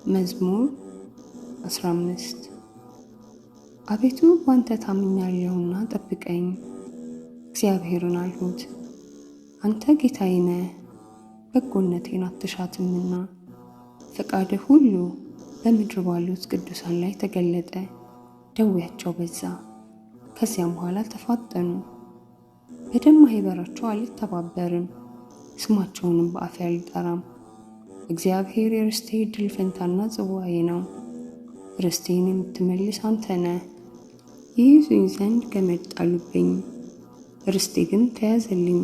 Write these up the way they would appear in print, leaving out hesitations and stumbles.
መዝሙር 15። አቤቱ፣ በአንተ ታምኛለሁና ጠብቀኝ። እግዚአብሔርን አልሁት፣ አንተ ጌታዬ ነህ፣ በጎነቴን አትሻትምና። ፈቃድህ ሁሉ በምድር ባሉት ቅዱሳን ላይ ተገለጠ። ደዌያቸው በዛ፣ ከዚያም በኋላ ተፋጠኑ። በደም ማኅበራቸው አልተባበርም፣ ስማቸውንም በአፌ አልጠራም። እግዚአብሔር የርስቴ ዕድል ፈንታና ጽዋዬ ነው። ርስቴን የምትመልስ አንተ ነህ። ይይዙኝ ዘንድ ገመድ ጣሉብኝ፣ ርስቴ ግን ተያዘልኝ።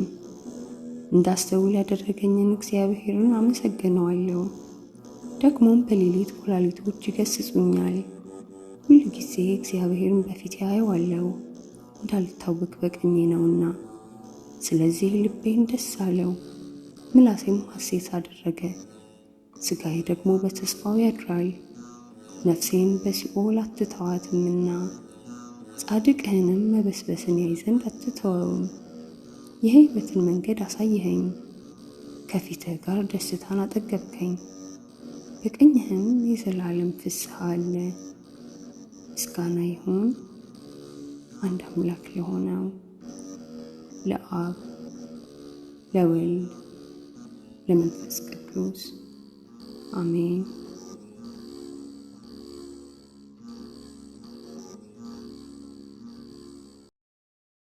እንዳስተውል ያደረገኝን እግዚአብሔርን አመሰግነዋለሁ። ደግሞም በሌሊት ኩላሊቶች ይገስጹኛል። ሁል ጊዜ እግዚአብሔርን በፊቴ አየዋለሁ፣ እንዳልታወክ በቀኜ ነውና። ስለዚህ ልቤን ደስ አለው፣ ምላሴም ሐሴት አደረገ። ሥጋዬ ደግሞ በተስፋው ያድራል። ነፍሴን በሲኦል አትተዋትምና ጻድቅህንም መበስበስን ያይ ዘንድ አትተወውም። የሕይወትን መንገድ አሳየኸኝ፣ ከፊትህ ጋር ደስታን አጠገብከኝ፣ በቀኝህም የዘላለም ፍስሐ አለ። ምስጋና ይሁን አንድ አምላክ ለሆነው ለአብ፣ ለወልድ፣ ለመንፈስ ቅዱስ፣ አሜን።